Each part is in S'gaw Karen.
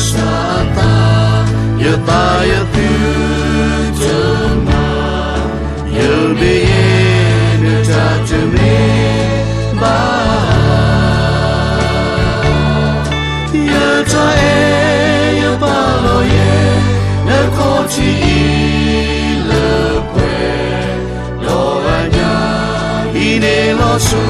စၢ်အသး, ယသးယသုတမၤ, ယမ့ၢ်ယဲဒၣ်တၢ်တမ့ၢ်ဘၣ်, ယတၢ်အဲၣ်ယပာ်လီၤယဲ, နခီၣ်ထံးအံၤလၢပှဲၤ, ဒီးအညၣ်အံၤန့ၣ်လီၤဆီ,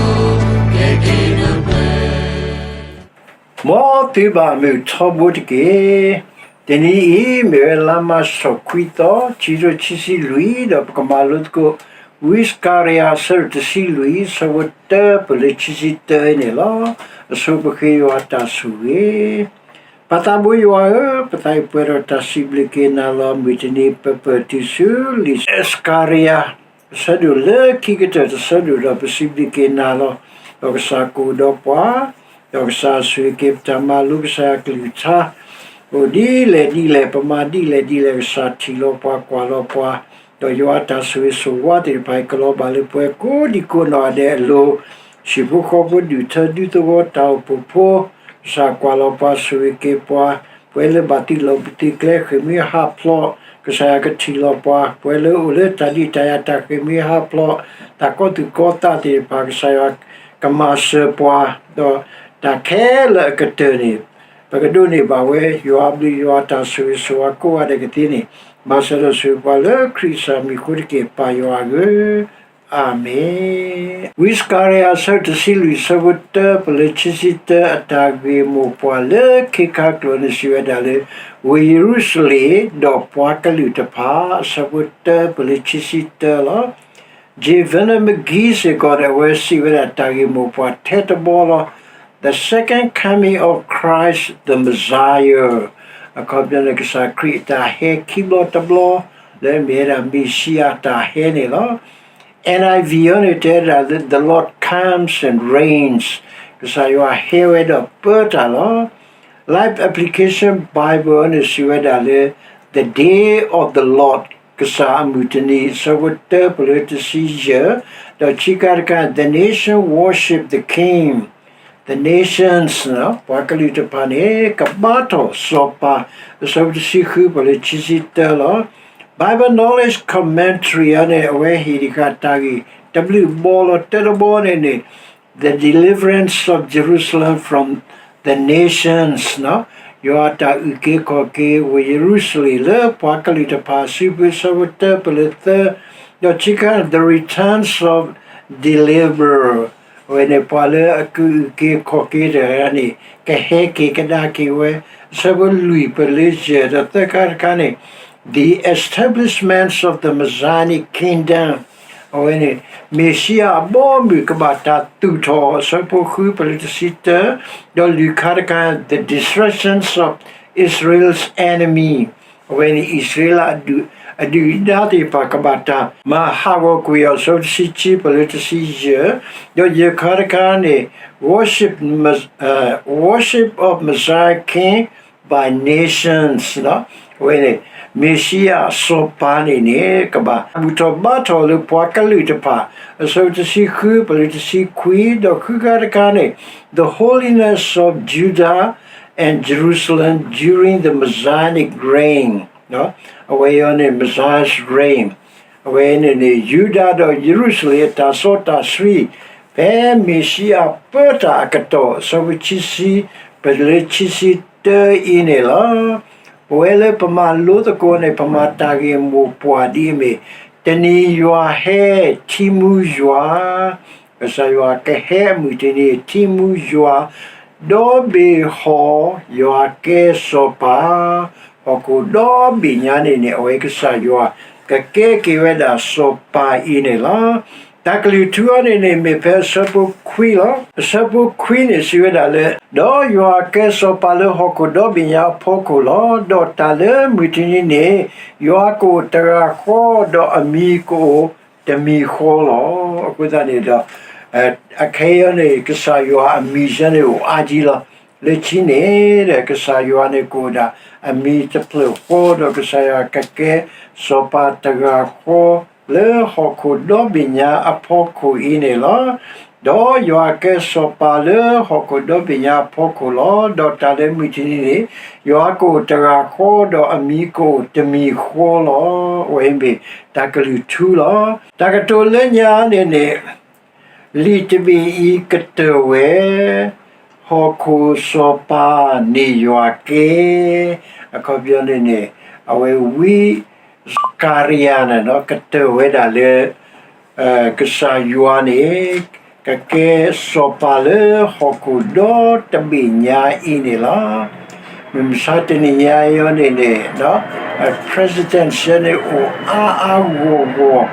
ကဲက့ၤနပှဲၤ မ်သုဘၣ်မုာ်ထီဘိတက့ၢ်. တနံၤအံၤ မ့ၢ်ဝဲလါမၢ်ၡး ခွံသီ, ခံကထိခံဆံလွံၢ်, ဒီးပကမၤလိသကိး ဝံစကၤရယၤ အဆၢဒိၣ်တဆံလွံၢ် အဆၢဖိတၢပၢၢ်လၢခံဆံတၢအံၤန့ၣ်လီၤ. အဆိပဃ့ယွၤတၢ်ဆိၣ်ဂ့ၤ. ပၢ်သးဘိယွၤဧၢ, ပသးအံၤပှဲၤဒီးတၢ်စံးဘျုးက့ၤနၤလီၤ. မုၢ်တနံၤ ပပၢၢ်တုၤဆူလံာ်စကၤရယၤ အဆၢဒိၣ်လၢခံကတၢၢ်တဆၢဒိၣ်ဒီး ပစံးဘျုးက့ၤနၤလီၤ. ဒီးကစၢ်ကအိၣ်ဒီးပှၤ, ဒီးကစၢ်ဆိၣ်ဂ့ၤက့ၤပတၢ်မၤလိကစၢ်ယွၤကလုၢ်ကထါ, အိၣ်ဒ်လဲၣ်ဒ်လဲၣ် ပမၤဒ်လဲၣ်ဒ်လဲၣ် ကစၢ်ထံၣ်လီၤပှၤကွၢ်လီၤပှၤ, ဒီးယွၤအတၢ်ဆိၣ်ဂ့ၤဆိၣ်ဝါသ့ၣ်တဖၣ်အံၤ ကလီၤဘၣ်လၢပှၤကိးဒံကိးနီၢ်ဂၤဒဲးအလိၤ, ဟံၣ်ဖိဃီဖိဒူၣ်ထၢဒူသဝီတၢ်အိၣ်ဖှိၣ်ဖိ, ကစၢ်ကွၢ်လီၤပှၤဆိၣ်ဂ့ၤက့ၤပှၤ, ပှၤလၢဘၣ်သုးလီၢ်သုးကျဲဃ့ၢ်မှံဟးဖျိး, ကစၢ်ယွၤကထံၣ်လီၤပှၤ, ပှၤလၢအိၣ်လၢတၢ်ဒုးတၢ်ယၤတၢ်ဃ့ၢ်မှံဟးဖျိး, တၢ်ကီသူၣ်ကီသးသ့ၣ်တဖၣ် ကစၢ်ယွၤကမၤစၢၤပှၤ, ဒီးတၢ်ခဲလၢာ်အကတၢၢ်န့ၣ် ပကဒိးန့ၢ်ဘၣ်ဝဲ ယွၤအဘျုးယွၤအတၢ်ဆိၣ်ဂ့ၤဆိၣ်ဝါကိးဂၤဒဲးကသ့န့ၣ်, မၤစၢၤဒီးဆိၣ်ဂ့ၤပှၤလၢခရံာ်ကစၢ်မံၤအဃိတက့ၢ် ပၢ်ယွၤဧၢ, အၤမ့ၣ်. ဝံစကၤရယၤ အဆၢဒိၣ်တဆံလွံၢ် အဆၢဖိတၢပၢၢ်လၢခံဆံတၢ အတၢ်ဂ့ၢ်မိၢ်ပှၢ်လၢခ့ခါကျိာ်န့ၣ် စံးဝဲဒၣ်လၢ ဝ့ၢ်ယရူၤၡလ့ၣ်ဒီးပှၤကလုာ်တဖၣ် အဆၢဖိတၢပၢၢ်လၢခံဆံတၢလီၤ. J Vernon McGee စ့ၢ်ကီးန့ၣ် အဝဲစံးဝဲဒၣ်တၢ်ဂ့ၢ်မိၢ်ပှၢ်ထဲတဘီလီၤ. The Second Coming of Christ the Messiah, အခီပညီန့ၣ် ကစၢ်ခရံာ်အတၢ်ဟဲခံဘျီတဘျီ လၢအမ့ၢ်ဝဲဒၣ်မ့ၤၡံအၤတၢ်ဟဲန့ၣ်လီၤ. NIV အံၤန့ၣ် တဲဝဲဒၣ်လၢ The Lord comes and reigns, ကစၢ်ယွၤဟဲဝဲဒီးပၢတၢ်လီၤ. Life Application Bible အံၤန့ၣ် စံးဝဲဒၣ်လၢ The day of the Lord, ကစၢ်အမုၢ်တနံၤ အဆၢဖိတၢပၢၢ်လၢတဆံယဲၢ်, ဒီးခံခါတခါ The nation worship the King, the nations ပှၤကလုာ်တဖၣ်န့ၣ် ကဘါထီၣ်စီၤပၤ အဆၢဖိတဆံဃုပၢၢ်လၢခံဆံတၢလီၤ. Bible Knowledge Commentary အံၤန့ၣ် အဝဲဟ့ၣ်တဃာ်တၢ်ဂ့ၢ်တဘျုးဘီလီၤ. တၢတဘီန့ၣ်န့ၣ် The deliverance of Jerusalem from the nations, ယွၤအတၢ်အုၣ်က့ၤခီၣ်က့ၤဝ့ၢ်ယရူၤၡလ့ၣ်လၢပှၤကလုာ်တဖၣ်အစုပူၤ အဆၢဖိတၢပၢၢ်လၢသၢ, ဒီးခံခါ The returns of deliverer, အဝဲန့ၣ် ပှၤလၢအကအုၣ်က့ၤခီၣ်က့ၤတဂၤန့ၣ် ကဟဲက့ၤကဒါက့ၤဝဲ, အဆၢဖိလွံၢ်ပၢၢ်လၢယဲၢ်, ဒီးသၢခါတခါန့ၣ် The establishments of the Messianic kingdom, အဝဲန့ၣ် မ့ၣ်ၡံအၤအဘီအမုၢ်ကဘၣ်တၢ်သူၣ်ထီၣ် အဆၢဖိဃုပၢၢ်လၢတဆံတၢ, ဒီးလွံၢ်ခါတခါ The destructions of Israel's enemy, အဝဲန့ၣ် အံၣ်စရ့လးအဒုၣ်အဒါသ့ၣ်တဖၣ်ကဘၣ်တၢ်မၤဟးဂီၤကွံာ်အီၤ အဆၢဖိတဆံခံပၢၢ်လၢတဆံယဲၢ်, ဒီးယဲၢ်ခါတခါန့ၣ် worship, worship of Messiah King by nations, အဝဲန့ၣ် မ့ၣ်ၡံအၤစီၤပၤန့ၣ်န့ၣ် ကဘၣ်ဘူၣ်ထီၣ်ဘါထီၣ်လၢပှၤကလုာ်တဖၣ် အဆၢဖိတဆံဃုပၢၢ်လၢတဆံခွံ, ဒီးဃုခါတခါန့ၣ် the holiness of Judah and Jerusalem during the Messianic reign, အဝဲအံၤန့ၣ် Messiah's reign, အဝဲန့ၣ်န့ၣ် ယူဒၤဒီးယရူၤၡလ့ၣ်အတၢ်စီတၢ်ဆှံ ဖဲမ့ၣ်ၡံအၤပၢတၢ်အကတီၢ် အဆၢဖိခံဆံပၢၢ်လၢခံဆံတၢအံၤန့ၣ်လီၤ. ပဝဲလၢပမၤလိသကိးန့ၣ် ပမၤတၢ်ဂ့ၢ်မိၢ်ပှၢ်ဒ်အမ့ၢ် တနံၤယွၤဟဲထံမူယွၤ, ကစၢ်ယွၤကဟဲအမုၢ်တနံၤ ထံမူယွၤ, ဒီဘ့ၣ်ဟီၣ် ယွၤကဲစီၤပၤ, ဟီၣ်ခိၣ်ဒီဘ့ၣ်ညါန့ၣ်န့ၣ် အဝဲကစၢ်ယွၤကကဲက့ၤဝဲဒၣ်စီၤပၤအံၤန့ၣ်လီၤ. တၢ်ကလုၢ်ထူအံၤန့ၣ်န့ၣ် မ့ၢ်ဖဲအဆၢဖိခွံလီၤ. အဆၢဖိခွံန့ၣ် စံးဝဲဒၣ်လၢ ဒီးယွၤကဲစီၤပၤလၢဟီၣ်ခိၣ်ဒီဘ့ၣ်ညါအဖီခိၣ်လီၤ. ဒီးတၢ်လၢမုၢ်တနံၤန့ၣ် ယွၤကအိၣ်တဂၤဃီ ဒီးအမံၤကအိၣ်တမံၤဃီလီၤ. အဃိသတးန့ၣ်ဒီး အခဲအံၤန့ၣ် ကစၢ်ယွၤအမံၤစ့ၢ်န့ၣ်အိၣ်အါကံလီၤ. လၢခံန့ၣ်ဒီး ကစၢ်ယွၤန့ၣ်ကအိၣ်ဒၣ်အမံၤတဖျၢၣ်ဃီ ဒီးကစၢ်ယွၤကကဲစီၤပၤတဂၤဃီ လၢဟီၣ်ခိၣ်ဒီဘ့ၣ်ညါအဖီခိၣ်အံၤန့ၣ်လီၤ. ဒီးယွၤကဲစီၤပၤလၢဟီၣ်ခိၣ်ဒီဘ့ၣ်ညါအဖီခိၣ်လီၤ. ဒီးတၢ်လၢမုၢ်တနံၤန့ၣ် ယွၤကအိၣ်တဂၤဃီ ဒီးအမံၤကအိၣ်တမံၤဃီလီၤ. အဝဲမ့ၢ်တၢ်ကလုၢ်ထူလီၤ. တၢ်ကတိၤလၢညါန့ၣ်န့ၣ် လံာ်တဘ့ၣ်အံၤကတၢၢ်ဝဲ ဟီၣ်ခိၣ်စီၤပၤန့ၢ်ယွၤကဲ, အခီပညီန့ၣ်န့ၣ် အဝဲဝံ စကၤရယၤန့ၣ် ကတၢၢ်ဝဲဒၣ်လၢ ကစၢ်ယွၤန့ၣ် ကကဲစီၤပၤလၢဟီၣ်ခိၣ်ဒီတဘ့ၣ်ညါအံၤန့ၣ်လီၤ. မုၢ်မဆါတနံၤညါအံၤန့ၣ်န့ၣ် president ယဲန့ၣ်အိၣ်အါအါဂီၢ်ဂီၢ်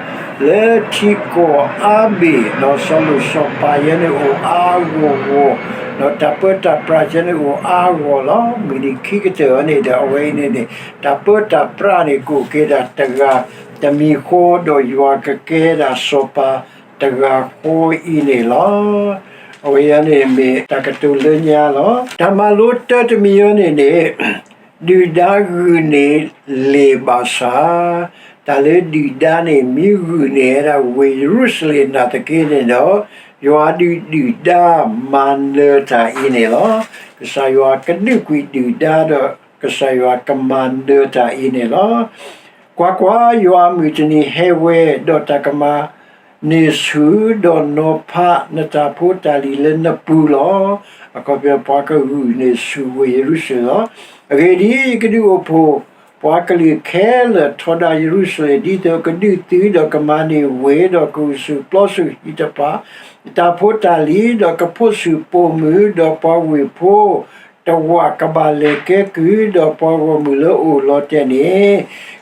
လၢထံကီၢ်အါဘ့ၣ် ဒီးစီၤလိၣ်စီၤပၤယဲန့ၣ်အိၣ်အါအါဂီၢ်ဂီၢ် ဒီးတၢ်ပၢတၢ်ပြးယဲန့ၣ်အိၣ်အါအါဂီၢ်လီၤ. မုၢ်နံၤခံကတၢၢ်အံၤန့ၣ်ဒီး အဝဲအံၤန့ၣ်န့ၣ် တၢ်ပၢတၢ်ပြးန့ၣ် ကအိၣ်က့ၤဒၣ်တဂၤတမံၤဃီ ဒီးယွၤကကဲဒၣ်စီၤပၤတဂၤဃီအံၤန့ၣ်လီၤ. အဝဲအံၤန့ၣ်မ့ၢ်တၢ်ကတိၤလၢညါလီၤ. တၢ်မၤလိတၢတမံၤအံၤန့ၣ်န့ၣ် ဒုၣ်ဒါဂုာ်န့ၢ်လ့ၣ်ဘၣ်ဆၣ်, တၢ်လၢဒုၣ်ဒါန့ၣ် မ့ၢ်ဂုာ်န့ၢ်ဝဲဒၣ်ဝ့ၢ်ယရူၤၡလ့ၣ်နာ်သက့န့ၣ်ဒီး ယွၤဒုးဒုၣ်ဒါမၤနၢၤတၢ်အံၤန့ၣ်လီၤ. ကစၢ်ယွၤကဒုးကွံာ်ဒုၣ်ဒါဒီး ကစၢ်ယွၤကမၤနၢၤတၢ်အံၤန့ၣ်လီၤ. ကွၢ်ကွၢ်, ယွၤအမုၢ်တနံၤဟဲဝဲ, ဒီးတၢ်ကမၤန့ၢ်ဆူၣ်, ဒီးနီၤဖးနတၢ်ဖိတၢ်လံၤလၢနပူၤလီၤ. အခီပညီ ပှၤကဂုာ်န့ၢ်ဆူၣ်ဝ့ၢ်ယရူၤၡလ့ၣ်လီၤ. အဂ့ၢ်ဒ်အံၤ, ယကဒုးအိၣ်ဖှိၣ် ပှၤကလုာ်ခဲလၢာ်ထီဒါယရူၤၡလ့ၣ် ဒ်သိးကဒုးသု, ဒီးကမၤန့ၢ်ဝ့ၢ်, ဒီးကဂုာ်ဆူၣ်ပျီဆူၣ်ဟံၣ်တဖၣ်, တၢ်ဖိတၢ်လံၤ, ဒီးကဖှိၣ်ဆူၣ်ပိာ်မုၣ်, ဒီးပှၤဝ့ၢ်ဖိတဝၢ်ကဘၣ်လဲၤကဲကုၢ်, ဒီးပှၤဂီၢ်မုၢ်လၢအိၣ်လီၤတဲာ်န့ၣ်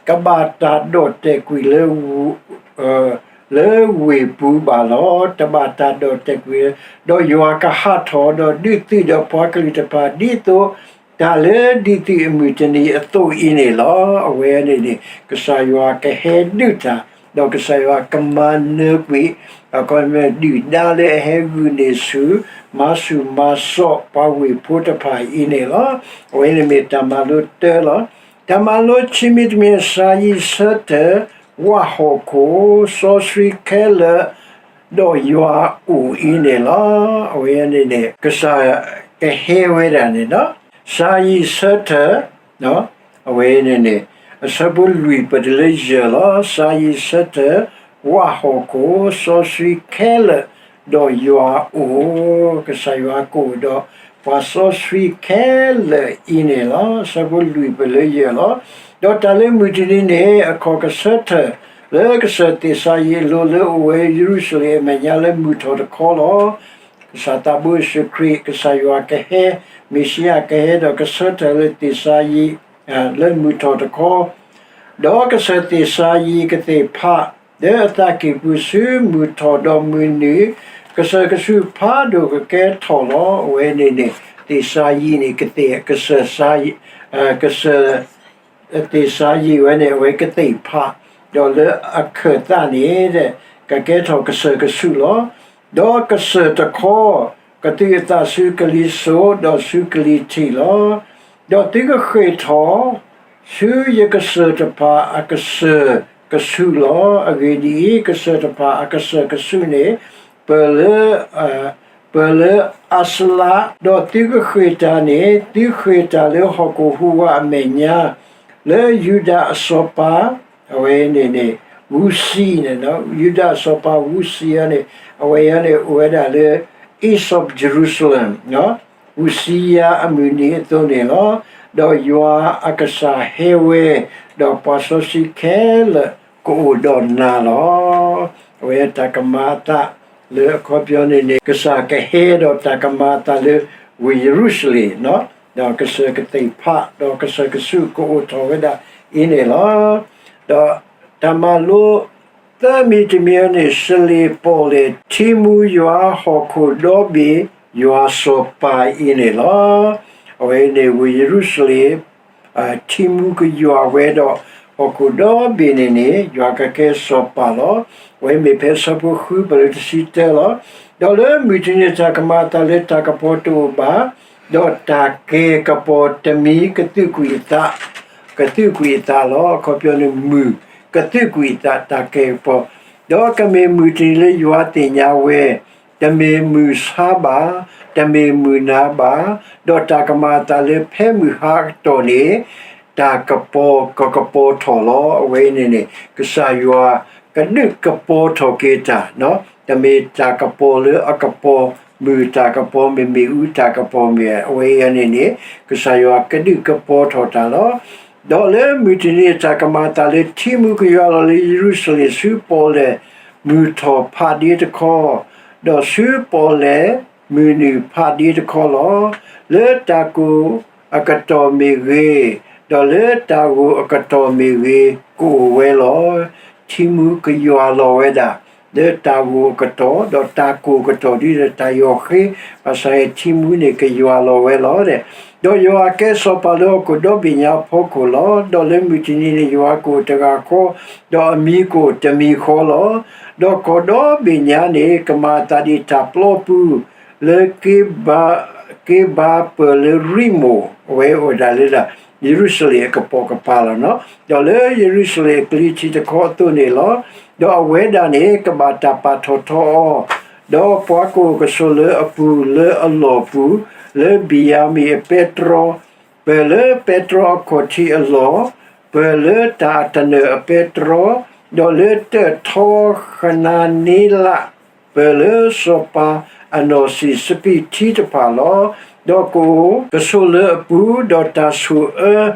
ကဘၣ်တၢ်ဒီၣ်တဲာ်ကွံာ်လၢ လၢဝ့ၢ်ပူၤဘၣ်လီၤ. တဘၣ်တၢ်ဒီၣ်တဲာ်ကွံာ်, ဒီးယွၤကဟးထီၣ်, ဒီးဒုးသုဒီးပှၤကလုာ်တဖၣ် ဒ်သိးတၢ်လၢဒုးသုအမုၢ်တနံၤအသိးအံၤန့ၣ်လီၤ. အဝဲန့ၣ်န့ၣ် ကစၢ်ယွၤကဟဲဒုးတၢ်, ဒီးကစၢ်ယွၤကမၤနၢၤကွံာ် အခီပညီ ဒုၣ်ဒါလၢအဟဲဂုာ်န့ၢ်ဆူၣ် မၤဆူၣ်မၤစိးပှၤဝ့ၢ်ဖိတဖၣ်အံၤန့ၣ်လီၤ. အဝဲန့ၣ်မ့ၢ်တၢ်မၤလိတၢလီၤ. တၢ်မၤလိခံမံၤတမံၤ စၤယံးဆၢထၢၣ် ဝၣ်ဟီၣ်ခိၣ် စီဆှံခဲလၢာ် ဒီးယွၤအိၣ်အံၤန့ၣ်လီၤ. အဝဲန့ၣ်န့ၣ် ကစၢ်ကဟဲဝဲဒၣ်န့ၣ်ဒီး စၤယံးဆၢထၢၣ် အဝဲန့ၣ်န့ၣ် အဆၢဖိလွံၢ်ပတလၢယဲၢ်လီၤ. စၤယံးဆၢထၢၣ် ဝၣ်ဟီၣ်ခိၣ် စီဆှံခဲလၢာ် ဒီးယွၤအိၣ်, ကစၢ်ယွၤကအိၣ်ဒီးပှၤစီဆှံခဲလၢာ်အံၤန့ၣ်လီၤ. အဆၢဖိလွံၢ်ပလၢယဲၢ်လီၤ. ဒီးတၢ်လၢမုၢ်တနံၤန့ၣ် အခီၣ်ကဆၢထၢၣ် လၢကစၢၢ်သ့ၣ်စၤယံးအလိၤလၢအိၣ်ဝဲယရူၤၡလ့ၣ်အမဲာ်ညါလၢမုၢ်ထီၣ်တခီလီၤ. ကစၢ်သးဘိယ့ၣ်ၡူးခရံာ် ကစၢ်ယွၤကဟဲ, မ့ၣ်ၡံအၤကဟဲဒီးကဆၢထၢၣ်လၢသ့ၣ်စၤယံး လၢမုၢ်ထီၣ်တခီ ဒီးကစၢၢ်သ့ၣ်စၤယံးကသ့ၣ်ဖး လၢအသးကံၢ်ပူၤဆူမုၢ်ထီၣ်ဒီးမုၢ်နုာ် ကစၢၢ်ကဆူးဖးဒိၣ်ကကဲထီၣ်လီၤ. အဝဲန့ၣ်န့ၣ် သ့ၣ်စၤယံးန့ၣ် ကသ့ၣ်ကစၢၢ် ကစၢၢ် သ့ၣ်စၤယံးဝဲန့ၣ် အဝဲကသ့ၣ်ဖး ဒီးလၢအခၢၣ်သးန့ၣ် ကကဲထီၣ်ကစၢၢ်ကဆူးလီၤ. ဒီးကစၢၢ်တခီ ကသုးအသးဆူကလံၤစိး ဒီးဆူကလံၤထံးလီၤ. ဒီးသုကဃ့ၢ်ထီၣ် ဆူယကစၢၢ်တဖၣ်အကစၢၢ်ကဆူးလီၤ. အဂ့ၢ်ဒ်အံၤ, ကစၢၢ်တဖၣ်အကစၢၢ်ကဆူးန့ၣ် ပၢၢ်လၢ ပၢၢ်လၢအးစလး, ဒီးသုကဃ့ၢ်တၢ်န့ၣ် သုဃ့ၢ်တၢ်လၢဟီၣ်ခိၣ်ဟူးဝးအမဲာ်ညါ လၢယူဒၤအစီၤပၤ အဝဲန့ၣ်န့ၣ် ဝူစံန့ၣ်, ယူဒၤအစီၤပၤဝူစံအံၤန့ၣ် အဝဲအံၤန့ၣ် အိၣ်ဝဲဒၣ်လၢ East of Jerusalem ဝူစံယၤအမုၢ်နံၤအသိးန့ၣ်လီၤ. ဒီးယွၤအကစၢ်ဟဲဝဲ, ဒီးပှၤစီဆှံခဲလၢာ်ကအိၣ်ဒီးနၤလီၤ. အဝဲတၢ်ကမၤအသးလၢအခီပညီန့ၣ်န့ၣ် ကစၢ်ကဟဲဒီးတၢ်ကမၤအသးလၢဝ့ၢ်ယရူၤၡလ့ၣ် ဒီးကစၢၢ်ကသ့ၣ်ဖး ဒီးကစၢၢ်ကဆူးကအိၣ်ထီၣ်ဝဲဒၣ်အံၤန့ၣ်လီၤ. ဒီးတၢ်မၤလိသၢမံၤတမံၤန့ၣ် စလ့ၣ်ပီၣ်လဲၣ်ထံမူယွၤဟီၣ်ခိၣ်ဒီဘ့ၣ်ယွၤစီၤပၤအံၤန့ၣ်လီၤ. အဝဲန့ၣ်ဝ့ၢ်ယရူၤၡလ့ၣ် ထံမူကယွၤဝဲဒီး ဟီၣ်ခိၣ်ဒီဘ့ၣ်န့ၣ်န့ၣ် ယွၤကကဲစီၤပၤလီၤ. အဝဲမ့ၢ်ဖဲဆၢဖိဃုပလၢတဆံတၢလီၤ. ဒီးလၢမုၢ်တနံၤတၢ်ကမၤအသးလၢတၢ်ကပီၤတအိၣ်ဘၣ်, ဒီးတၢ်ကဲၤကပီၤတမံၤကသုးကွံာ်အသး, ကသုးကွံာ်အသးလီၤ. အခီပညီန့ၣ် မုၢ်ကသုးကွံာ်အသး တၢ်ကဲၤကပီၤ, ဒီးကမ့ၢ်မုၢ်တနံၤလၢယွၤသ့ၣ်ညါဝဲ, တမ့ၢ်မုၢ်ဆါဘၣ်, တမ့ၢ်မုၢ်နၤဘၣ်, ဒီးတၢ်ကမၤအသးလၢဖဲမုၢ်ဟါအကတီၢ်န့ၣ် တၢ်ကပီၤကကပီၤထီၣ်လီၤ. အဝဲအံၤန့ၣ်န့ၣ် ကစၢ်ယွၤကဒုးကပီၤထီၣ်က့ၤတၢ်, တမ့ၢ်တၢ်ကပီၤလၢအကပီၤ, မုၢ်တၢ်ကပီၤမ့ၢ် မ့ၣ်အူတၢ်ကပီၤမ့ၢ် အဝဲအံၤန့ၣ်န့ၣ် ကစၢ်ယွၤကဒုးကပီၤထီၣ်တၢ်လီၤ. ဒီးလၢမုၢ်တနံၤန့ၣ် တၢ်ကမၤအသးလၢထံမူကယွၤလီၤလၢယရူၤၡလ့ၣ်ဆူပီၣ်လဲၣ်မုၢ်ထီၣ်ဖးဒ့တခီ, ဒီးဆူပီၣ်လဲၣ်မုၢ်နုာ်ဖးဒ့တခီလီၤ. လၢတၢ်ကိၢ်အကတီၢ်မ့ၢ်ဂ့ၤ, ဒီးလၢတၢ်ဂိၢ်အကတီၢ်မ့ၢ်ဂ့ၤ, ကအိၣ်ဝဲလီၤ. ထံမူကယွၤလီၤဝဲဒၣ် လၢတၢ်ဂိၢ်အကတီၢ်, ဒီးတၢ်ကိၢ်အကတီၢ်ဒ်ဒီးတၢ်ယီၢ်ဃ့, ဘၣ်ဆၣ်န့ၣ်ထံမူန့ၣ်ကယွၤလီၤဝဲလီၤ. ဒီးယွၤကဲစီၤပၤလၢဟီၣ်ခိၣ်ဒီဘ့ၣ်ညါအဖီခိၣ်လီၤ. ဒီးလၢမုၢ်တနံၤန့ၣ် ယွၤကအိၣ်တဂၤဃီ, ဒီးအမံၤကအိၣ်တမံၤဃီလီၤ. ဒီးကီၢ်ဒီဘ့ၣ်ညါန့ၣ် ကမၤအသးဒ်တၢ်ပျီပူၤ လၢ က့ဘါပၢၢ်လၢရံမိၣ်, အဝဲအိၣ်ဒၣ်လၢဒၣ် ယရူၤၡလ့ၣ်အကပိာ်ကပၤလီၤ. ဒီးလၢယရူၤၡလ့ၣ်အကလံၤထံးတခီအသိးန့ၣ်လီၤ. ဒီးအဝဲဒၣ်န့ၣ် ကဘၣ်တၢ်ပာ်ထီၣ်ထီအီၤ, ဒီးပှၤကအိၣ်ကဆိးလၢအပူၤလၢအလီၢ်ပူၤ, လၢဘံၣ်ယၤမံၣ်အပဲတြီ, ပၢၢ်လၢပဲတြီအခီၣ်ထံးအလီၢ်, ပၢၢ်လၢတၢ်အတနၢၣ်အပဲတြီ, ဒီးလၢတၢၣ်ထီဃနၤန့လး, ပၢၢ်လၢစီၤပၤအနီၢ်ဆံးစပံးထံတဖၣ်လီၤ. ဒီးကအိၣ်ကဆိးလၢအပူၤ, ဒီးတၢ်ဆိၣ်အၢ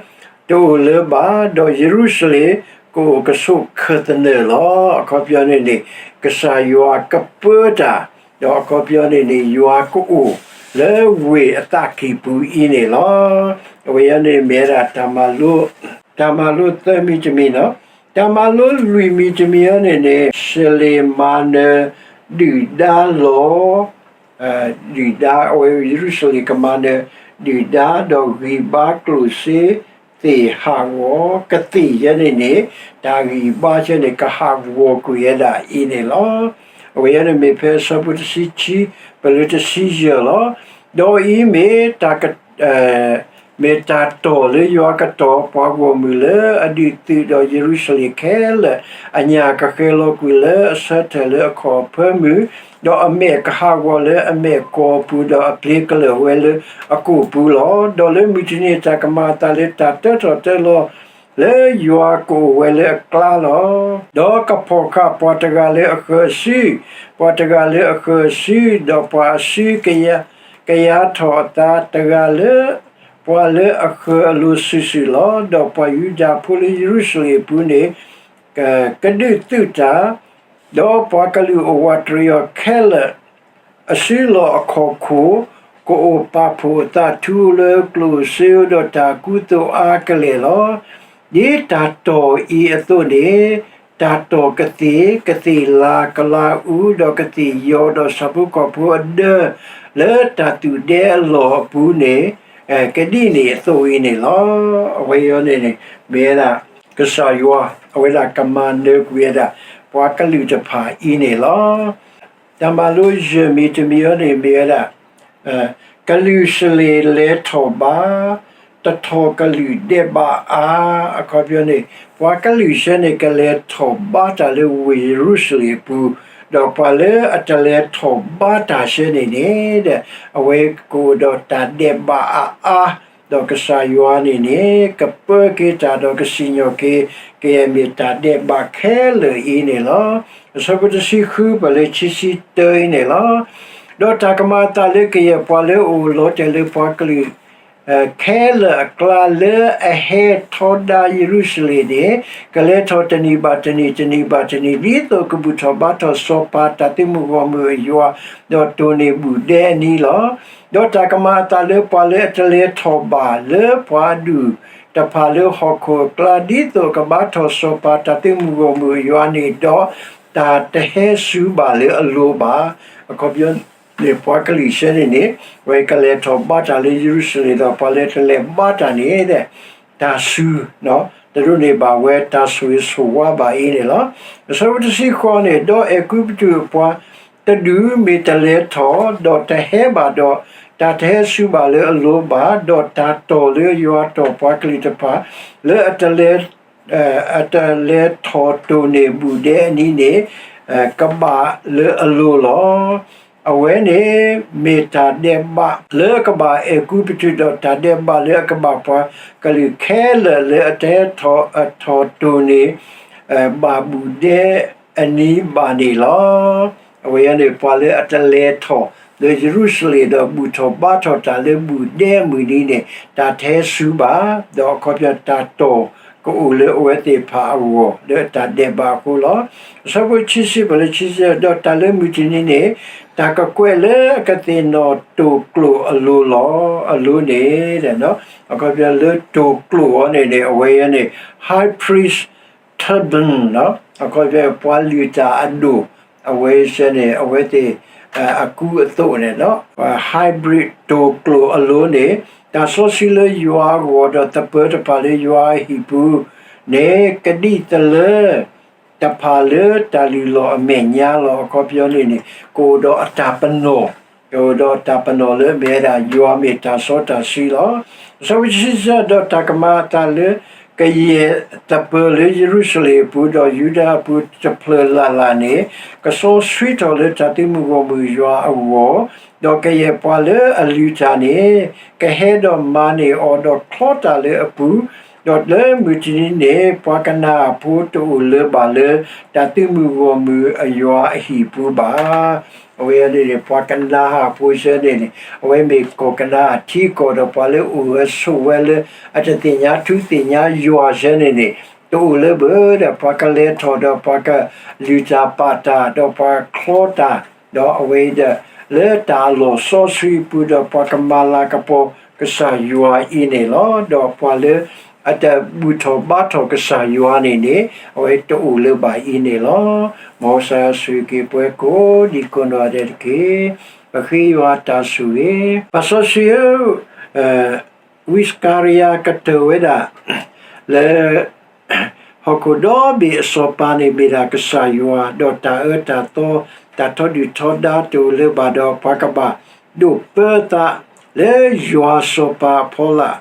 တအိၣ်လၢၤဘၣ်, ဒီးယရူၤၡလ့ၣ်ကအိၣ်ကဆိးခၢၣ်သနၢၣ်လီၤ. အခီပညီန့ၣ်န့ၣ် ကစၢ်ယွၤကပၢတၢ်, ဒီးအခီပညီန့ၣ်န့ၣ် ယွၤကအိၣ်လၢဝ့ၢ်အသးကံၢ်ပူၤအံၤန့ၣ်လီၤ. အဝဲအံၤန့ၣ်မ့ၢ်ဝဲဒၣ် တၢ်မၤလိသၢမံၤတမံၤလီၤ. တၢ်မၤလိလွံၢ်မံၤတမံၤအံၤန့ၣ်န့ၣ် ယရူၤၡလ့ၣ်မၤနၢၤဒုၣ်ဒါလီၤ. ဒုၣ်ဒါ, အဝဲယရူၤၡလ့ၣ်ကမၤနၢၤဒုၣ်ဒါ, ဒီးဂံၢ်ဘါကျိၣ်စ့သ့ၣ်ဟးဂီၤ, ကသ့ၣ်ယဲန့ၣ်န့ၣ် တၢ်ဂံၢ်ဘါယဲန့ၣ် ကဟးဂီၤကွံာ်ဝဲဒၣ်အံၤန့ၣ်လီၤ. အဝဲအံၤန့ၣ်မ့ၢ်ဖဲအဆၢဖိတဆံခံ ပၢၢ်လၢတဆံယဲၢ်လီၤ. ဒီးအံၤမ့ၢ်တၢ် မ့ၢ်တၢ်တီၢ်လၢယွၤကတီၢ်ပှၤဂီၢ်မုၢ်လၢအဒုးသုးဒီးယရူၤၡလ့ၣ်ခဲလၢာ်, အညၣ်ကဃဲၤလီၤကွံာ်လၢအဆၢထၢၣ်လၢအခီၣ်အဖၢမုၢ်, ဒီးအမဲာ်ကဟးဂီၤလၢအမဲာ်ကီၢ်အပူၤ, ဒီးအပျ့ၤကလၢာ်ဝဲလၢအကိာ်ပူၤလီၤ. ဒီးလၢမုၢ်တနံၤန့ၣ် တၢ်ကမၤအသးလၢတၢ်တၢထီၣ်တၢလီၤ လၢယွၤကအိၣ်ဝဲလၢအကျါလီၤ. ဒီးကဖီၣ်ဃာ်ပှၤတဂၤလၢအဃၢၤအစု, ပှၤတဂၤလၢအဃၢၤအစု, ဒီးပှၤအစုကယၤထီၣ်အသးတဂၤလၢ ပှၤလၢအဃၢၤအလိၤစုာ်စုာ်လီၤ. ဒီးပှၤယူဒၤဖိလၢယရူၤၡလ့ၣ်အပူၤန့ၣ် ကဒုးသုးတၢ်, ဒီးပှၤကလုာ်အိၣ်ဝးတရံးအီၤခဲလၢာ် အစုလီၢ်အခီၣ်ခိၣ်, ကအိၣ်ပာ်ဖှိၣ်အသးထူလၢကျိၣ်စ့ဒီးတၢ်ကူသိးအါကလဲာ်လီၤ. ဒ်တၢ်တီၢ်အံၤအသိးန့ၣ်, တၢ်တီၢ်ကသ့ၣ်, ကသ့ၣ်လၤကလၤအူ, ဒီးကသ့ၣ်ယီၤ, ဒီးဆၣ်ဖိကီၢ်ဖိအဒၢ, လၢတၢ်သူၣ်ဒဲအလီၢ်အပူၤန့ၣ် ကဒံးန့ၣ်အသိးအံၤန့ၣ်လီၤ. အဝဲအံၤန့ၣ်န့ၣ် မ့ၢ်ဝဲဒၣ် ကစၢ်ယွၤ အဝဲဒၣ်ကမၤနၢၤကွံာ်ဝဲဒၣ် ပှၤကလုာ်တဖၣ်အံၤန့ၣ်လီၤ. တၢ်မၤလိယဲၢ်မံၤတမံၤအံၤန့ၣ်မ့ၢ်ဝဲဒၣ် ကလုာ်စလ့ၤလဲၤထီၣ်ဘါ, တထီၣ်ကလုာ်ဒဲးဘးအါ, အခီပညီန့ၣ် ပှၤကလုာ်ဆှၢန့ၣ် ကလဲၤထီၣ်ဘါတၢ်လၢဝ့ၢ်ယရူၤၡလ့ၣ်အပူၤ, ဒီးပှၤလၢအတလဲၤထီၣ်ဘါတၢ်ဆှၢန့ၣ်န့ၣ်ဒီး အဝဲကအိၣ်ဒီးတၢ်ဒဲးဘးအါအါ, ဒီးကစၢ်ယွၤန့ၣ်န့ၣ် ကပၢက့ၤတၢ်ဒီးကစံၣ်ညီၣ်က့ၤ ကယဲၢ်မ့ၢ်တၢ်ဒဲးဘးခဲလၢာ်အံၤန့ၣ်လီၤ. အဆၢဖိတဆံဃု ပၢၢ်လၢခံဆံတၢအံၤန့ၣ်လီၤ. ဒီးတၢ်ကမၤအသးလၢကယဲၢ်ပှၤလၢအအိၣ်လီၤတဲာ်လၢပှၤကလုာ် ခဲလၢာ်အကျါလၢအဟဲထီဒါယရူၤၡလ့ၣ်န့ၣ် ကလဲၤထီၣ်တနံၤဘၣ်တနံၤ တနံၤဘၣ်တနံၤ ဒ်သိးကဘူၣ်ထီၣ်ဘါထီၣ်စီၤပၤတၢ်သုးမုၢ်ဂီၢ်မုၢ်အယွၤ ဒီးတိၢ်န့ၢ်ဘူၣ်ဒဲအနံၤလီၤ. ဒီးတၢ်ကမၤအသးလၢပှၤလၢအတလဲၤထီၣ်ဘၣ်လၢပှၤအဒူၣ်တဖၣ်လၢဟီၣ်ခိၣ်အကျါ ဒ်သိးကဘါထီၣ်စီၤပၤတၢ်သုးမုၢ်ဂီၢ်မုၢ်အယွၤန့ၣ်ဒီး တၢ်တဟဲစူၤဘၣ်လၢအလိၤဘၣ်. အခီပညီန့ၣ် ပှၤကလုာ်ဆှၢန့ၣ်န့ၣ် အဝဲကလဲၤထီၣ်ဘါတၢ်လၢယရူၤၡလ့ၣ်ဒီး ပှၤလၢတလဲၤဘါတၢ်န့ၣ် တၢ်စူၤ တဒိးန့ၢ်ဘၣ်ဝဲတၢ်ဆိၣ်ဂ့ၤဆိၣ်ဝါဘၣ်အံၤန့ၣ်လီၤ. အဆၢဖိတဆံဃိးန့ၣ် ဒီးအဲၤကူပတူးအပှၤတဒူၣ်မ့ၢ်တလဲၤထီၣ် ဒီးတဟဲဘၣ်ဒီး တၢ်တဟဲစူၤဘၣ်လၢအလိၤဘၣ်, ဒီးတၢ်တီၢ်လၢယွၤတီၢ်ပှၤကလုာ်တဖၣ် လၢအတလဲၤ အတလဲၤထီၣ်တိၢ်န့ၢ်ဘူၣ်ဒဲအနံၤန့ၣ် ကဘၣ်လၢအလိၤလီၤ. အဝဲန့ၣ်မ့ၢ်တၢ်ဒဲးဘးလၢအကဘၣ်အဲၤကူပတူး ဒီးတၢ်ဒဲးဘးလၢအကဘၣ်ပှၤကလုာ်ခဲလၢာ်လၢအတဟဲထီၣ်အထီၣ်တိၢ်န့ၣ် ဘၣ်ဘူၣ်ဒဲအနံၤဘၣ်န့ၣ်လီၤ. အဝဲန့ၣ် ပှၤလၢအတလဲၤထီၣ်လၢယရူၤၡလ့ၣ် ဒီးဘူၣ်ထီၣ်ဘါထီၣ်တၢ်လၢဘူၣ်ဒဲအမုၢ်နံၤန့ၣ် တၢ်တဟဲစူၤဘၣ်, ဒီးအခီပညီတၢ်တီၢ်ကအိၣ်လၢအဝဲသ့ၣ်တဖၣ်အဂီၢ် လၢအတၢ်ဒဲးဘးအဃိလီၤ. အဆၢဖိခံဆံ ပလၢခံဆံ ဒီးတၢ်လၢမုၢ်တနံၤန့ၣ် တၢ်ကကွဲးလၢအကသ့ၣ်နီၣ်တိၢ်ကျိာ်အလိၤလီၤ. အလိၤန့ၣ် အခီပညီလၢတိၢ်ကျိာ်အီၤန့ၣ်န့ၣ် အဝဲန့ၣ် high priest turban အခီပညီပှၤလုၢ်တၢ်အဒိၣ် အဝဲစ့ၢ်န့ၣ် အဝဲသ့ၣ်အကူအသိးန့ၣ်လီၤ. high priest တိၢ်ကျိာ်အလိၤန့ၣ် တၢ်စီဆှံလၢယွၤအဂီၢ် ဒီးသပၢၤတဖၣ်လၢယွၤအဟံၣ်ပူၤန့ၣ် ကဒံၣ်သလၢ တဖၣ်လၢတၢ်လုၢ်လီၢ်အမဲာ်ညါလီၤ. အခီပညီန့ၣ်န့ၣ် ကအိၣ်ဒီးအတၢ်ပနီၣ်, ကအိၣ်ဒီးတၢ်ပနီၣ်လၢအမ့ၢ်ဝဲဒၣ် ယွၤမ့ၢ်တၢ်စီတၢ်ဆှံလီၤ. အဆၢဖိခံဆံတၢ ဒီးတၢ်ကမၤအသးလၢ ကယဲၢ်သပၢၤလၢယရူၤၡလ့ၣ်အပူၤ ဒီးယူဒၤအပူၤတဖျၢၣ်လၢ်လၢ်န့ၣ် ကစီဆှံထီၣ်လၢတၢ်သုးမုၢ်ဂီၢ်မုၢ်ယွၤအဂီၢ်, ဒီးကယဲၢ်ပှၤလၢအလုၢ်တၢ်န့ၣ် ကဟဲဒီးမၤန့ၢ်အီၤ ဒီးချီတၢ်လၢအပူၤ, ဒီးလၢမုၢ်တနံၤန့ၣ် ပှၤကနၤအၣ်ဖိတအိၣ်လၢၤဘၣ်လၢ တၢ်သုးမုၢ်ဂီၢ်မုၢ်အယွၤအဟံၣ်ပူၤဘၣ်. အဝဲန့ၣ်န့ၣ် ပှၤကနၤအၣ်ဖိစ့ၢ်န့ၣ်န့ၣ် အဝဲမ့ၢ်ကီၢ်ကနၤအၣ်ထံကီၢ် ဒီးပှၤလၢအိၣ်ဝဲဆိးဝဲလၢ အတသ့ၣ်ညါထူသ့ၣ်ညါယွၤစ့ၢ်န့ၣ်န့ၣ် တအိၣ်လၢၤဘၣ်ဒီး ပှၤကလဲၤထီၣ်ဒီးပှၤကလုၢ်တၢ်ပာ်တၢ် ဒီးပှၤချီတၢ် ဒီးအဝဲဒီး လၢတၢ်အလီၢ်စီဆှံအပူၤ ဒီးပှၤကမၤလၤကပီၤကစၢ်ယွၤအံၤန့ၣ်လီၤ. ဒီးပှၤလၢအတဘူၣ်ထီၣ်ဘါထီၣ်ကစၢ်ယွၤန့ၣ်န့ၣ် အဝဲတအိၣ်လၢၤဘၣ်အံၤန့ၣ်လီၤ. မ်ကစၢ်ယွၤဆိၣ်ဂ့ၤက့ၤပှၤကိးဒံကိးနီၢ်ဂၤဒဲးတက့ၢ်. ပဃ့ယွၤတၢ်ဆိၣ်ဂ့ၤ, ပၢ်စီဆှံဧၢ, ဝံစကၤရယၤကတၢၢ်ဝဲဒၣ် လၢ ဟီၣ်ခိၣ်ဒီဘ့ၣ်အစီၤပၤန့ၣ်မ့ၢ်ဒၣ်ကစၢ်ယွၤ, ဒီးတၢ်အၢတၢ်သီ တၢ်ထီဒုၣ်ထီဒါတအိၣ်လၢၤဘၣ်ဒီး ပှၤကဘၣ်ဒိးပၢသးလၢယွၤစီၤပၤအဖီလာ်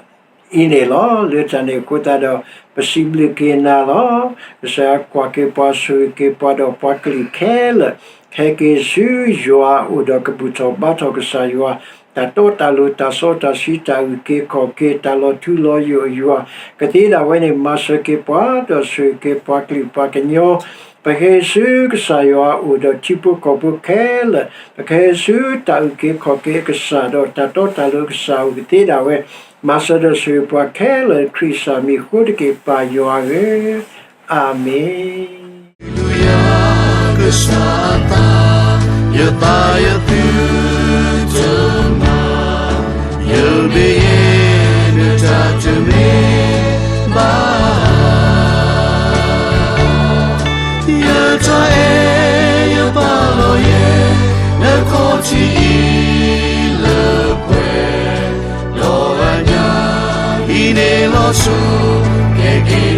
အံၤန့ၣ်လီၤ. လၢတၢ်န့ၣ်အဃိသတးဒီး ပစံးဘျုးက့ၤနၤလီၤ. ကစၢ်ကွၢ်က့ၤပှၤဆိၣ်ဂ့ၤက့ၤပှၤဒီးပှၤကလုာ်ခဲလၢာ် ဟဲက့ၤဆူယွၤအအိၣ်ဒီးကဘူၣ်ထီၣ်ဘါထီၣ်ကစၢ်ယွၤ တၢ်တီတၢ်လိၤ တၢ်စီတၢ်ဆှံ တၢ်အုၣ်က့ၤခီၣ်က့ၤ တၢ်လီၤထူလီၤယိာ်အယွၤ ကသ့ဒၣ်ဝဲန့ၣ် မၤစၢၤက့ၤပှၤ ဒီးဆိၣ်ဂ့ၤက့ၤပှၤကလုာ်ပှၤကညီ ပဟဲဆူကစၢ်ယွၤအအိၣ်ဒီးထံဖိကီၢ်ဖိခဲလၢာ် ပကဟဲဆူတၢ်အုၣ်က့ၤခီၣ်က့ၤအကစၢ် ဒီးတၢ်တီတၢ်လိၤအကစၢ်အအိၣ်ကသ့ဒၣ်ဝဲ မၤစၢၤဒီးဆိၣ်ဂ့ၤပှၤခဲလၢာ် ခရံာ်စၢ်မံၤအဃိတက့ၢ် ပၢ်ယွၤဧၢ, အၤမ့ၣ်. ကစၢ်သး, ယသးယသုတမၤ, ယမ့ၢ်ယဲနတၢ်တမ့ၢ်ဘၣ်. ယတၢ်အဲၣ်ယပာ်လီၤယဲ နခီၣ်ထံးအံၤလၢပှဲၤ, ဒီးအညၣ်အံၤန့ၣ်လီၤဆီ ကဲက့ၤ